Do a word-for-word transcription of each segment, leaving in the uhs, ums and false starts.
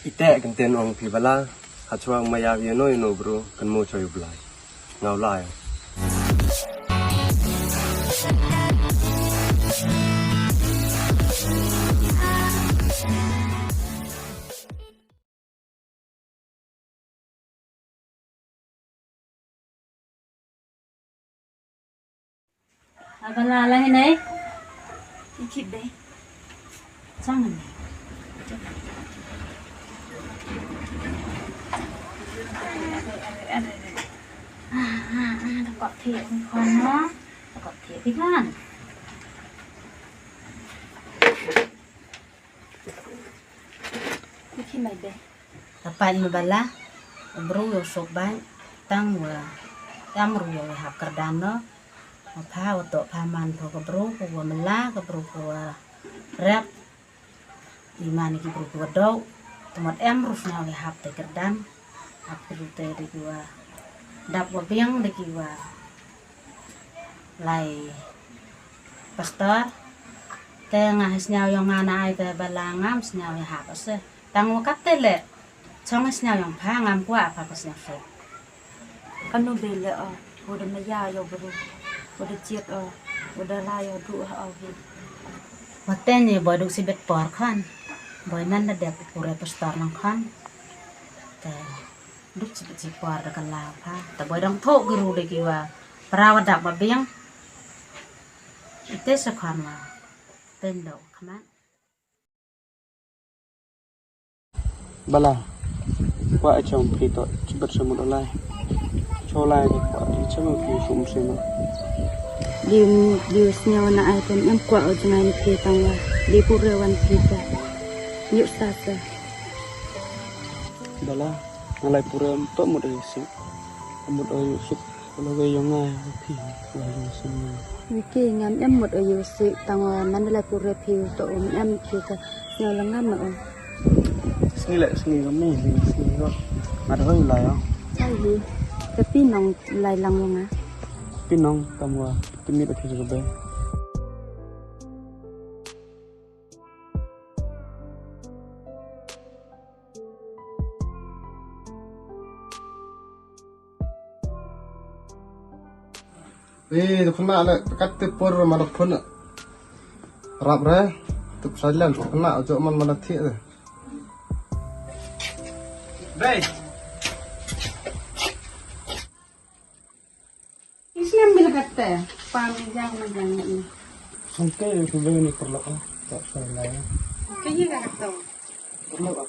Ite kan ten ong phi bala, ha chwa ma ya ïa no ïa no bro, kan mo choi u blai. Ngau lai. Abala la hinai. Ikit deh. Jangan. Ah, ah, ah, takut thiah ni kan, ha? Takut thiah ni kan? Ki mai be. Tapat me bala, bru yo sok bai, tang wa, tam ru yo hap kerdan no, ma pha wa tok pha man pha ka bru, ka wa mela, ka bru ka wa rep, iman ki bru ka wa dok, temat em ru sna wa hap te kerdan, hap ka bru te di ki wa, dap wa biang di ki wa, lai pastor, te nga hi sniaw yong nga na ai te bala ngam sniaw ya hap ase. Tang wa kat te le, chong hi sniaw yong pha ngam kwa apa ka sniaw se. Kanu be le o, wa da maya yo bru, wa da jiet o, wa da la yo du ha o hi. Wa te ni boy duk si bet por khan, boy nan da dep pure pastor lang khan. Te duk chi chi por da ka la pha. Ta boy dang tho ki ru de ki wa. Pra wa dak ba biang. Ite sa khan wa. Pen do khamat. Bala. Kwa chong phi to chibat samut olai. Cholai de kwa di chong phi sum sima. Di di snya wana ai ten em kwa o jangai ni phi tang wa. Di pure wan phi ta. Yuk sa sa. Bala, nga lai pura em to mut ayu sik. Mut ayu sik, bala wei yong nga, phi, wei yong sik. Niki ngam em mut ayu sik, tang wa man lai pura phi to um em phi ka. Nga la ngam o. Sngi le, sngi ngam ni, sngi, sngi ko. Nga da hoi lai o. Sai hi. Tapi nong lai lang wa nga. Tapi nong, tang wa, tapi ni da phi ka be. Eh, tu kena le kat te por ma la phone. Rap re, tu salam tu kena jo man ma la thik re. Dei. Islam bila kata, pam jang ma jang ni. Sangke yang tu ni perlu ah, tak salah ya. Kaya kata. Perlu ah.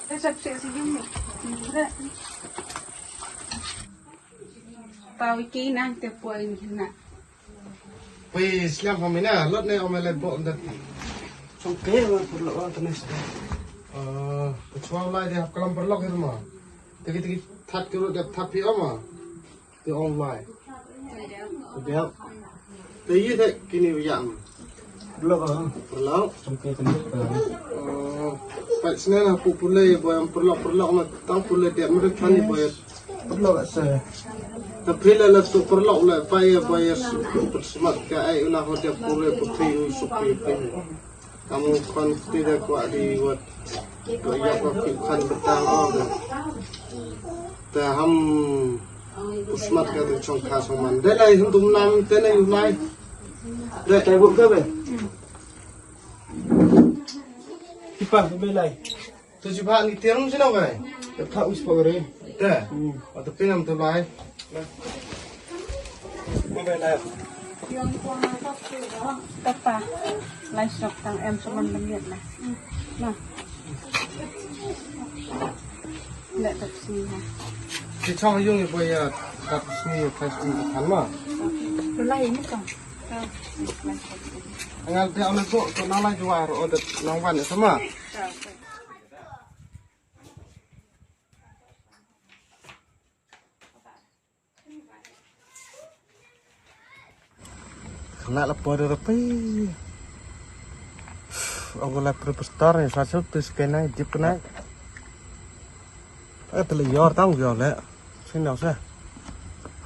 Resep sik sik ni. Pau iki nang te poi ni na. Pui slam pha mina, lot ne ome le bo nda. Song ke wa purlok wa tane sa. Eh, chwa lai de hap kalam purlok hi ma. Tiki tiki that ki ro de that pi oma. Ti ong lai. Ti de. Te yi de kini ya ma. Purlok wa. Purlok. Song ke tane. Eh, pa sne na pu pule bo yang purlok purlok ma tang pule de ma de thani bo. Purlok se. Ta phi la la tu purlok la pa ya ba ya su smat ka ai una ho de pure pu phi u su phi phi. Kamu kon ti da kwa di wat. Ko ya ko phi kan betang o da. Ta ham pu smat ka de chong kha song man. De lai hum dum nam te ne u lai. De tai bu ka be. Kipa be lai. Tu jiba ni tiang sino kai. Ka u spa re. Te. Hmm. Atu pinam tu lai. Mo be lai. Tapa. Lai sok tang em saman lemiet lah. Nah. Lek tak sini ha. Di chong yung ibu ya tak sini tak sini kan ma. Lai ini kan. Ngal dia oleh tu tu nalai jual order nang wan sama. Kena la por de pi. Aku la pre pastor ni sa chup tu skenai dip kena. Eh, tele yor tang yor le. Sini sa.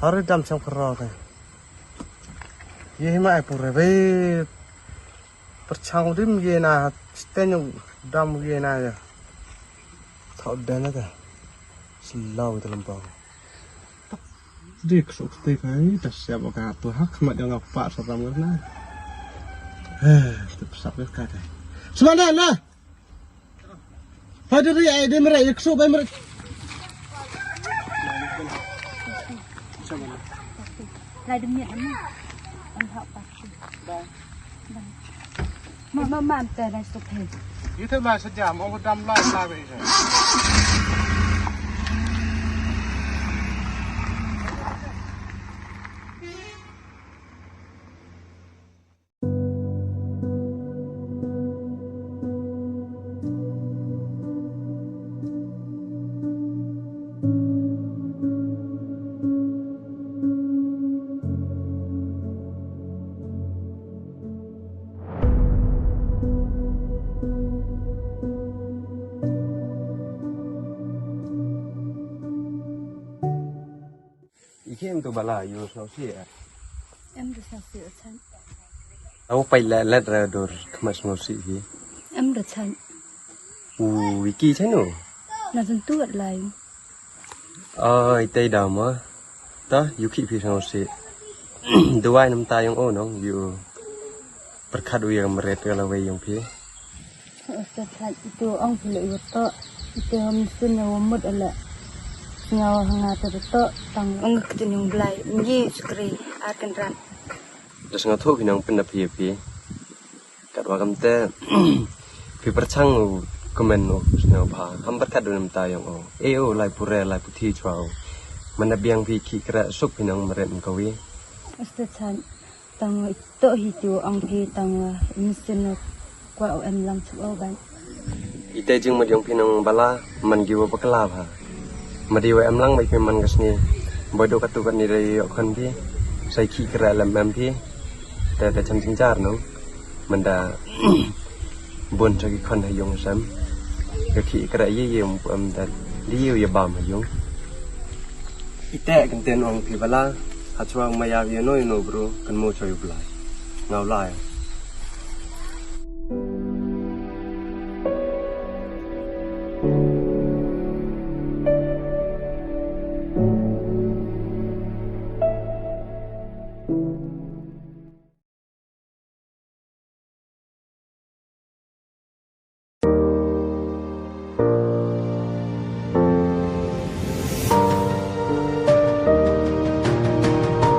Hari dam chang kero te. Ye hi ma ai pure be. Pyrchang u dim ye na, steng u dam ye na ya. Thok den na ta. Slow ta lempang. Dik sok te kai ta siap ka tu hak mat yang apa sa tam na. Eh, tu pesap ka ta. Semana na. Pada ri ai de mere, ek so bai mere. Lai de miet na. An hak pa. Ma ma ma te na stok he. Yu te ma sa jam, ong dam lai lai be. Ike em tu bala yu sngewsih eh. Em da sngewsih chan. Au pai la lat ra dur khmat sngewsih hi. Em da chan. U iki chano. Na tentu at lai. Ai tei da ma. Ta yu ki phi sngewsih. Duwai nam ta yong o nong yu. Pyrkhat u ïa ka meret ka lawei yong phi. Ute chat ite ong phi leh ïa to. Ite hom sin ïa u mut ala. Sngew ha nga te to tang ong ka jin yong Blai. Ngi skri ar kan ran. Da sngewthuh phi nang pynda phi ïa phi. Katwa kam te phi pyrchang u kmen u sngewbha. Ham pyrkhat u nam ta yong o. E o lai pure lai puthi chwa o. Manda biang phi ki kra suk phi nang meret kawi. Ute chat. Tang ito hi tu ang phi tang insin kwa em lang chu o ban. Ite jing ma jong phi nang bala man gi wa bakla ba. Ma di wa em lang bai phi man ka sngi. Ba do ka tu ka ni dei yo khan phi. Sai ki kra lem em phi. Te te cham jing jar nong. Manda bun sa ki khan ha yung sam. Ka ki kra ye ye um em dan. Di yu ye bam ha yung. Ite kan ten ong phi bala. Ha chwa ma ya ye no ye no bro kan mo choi bla. Ngau lai.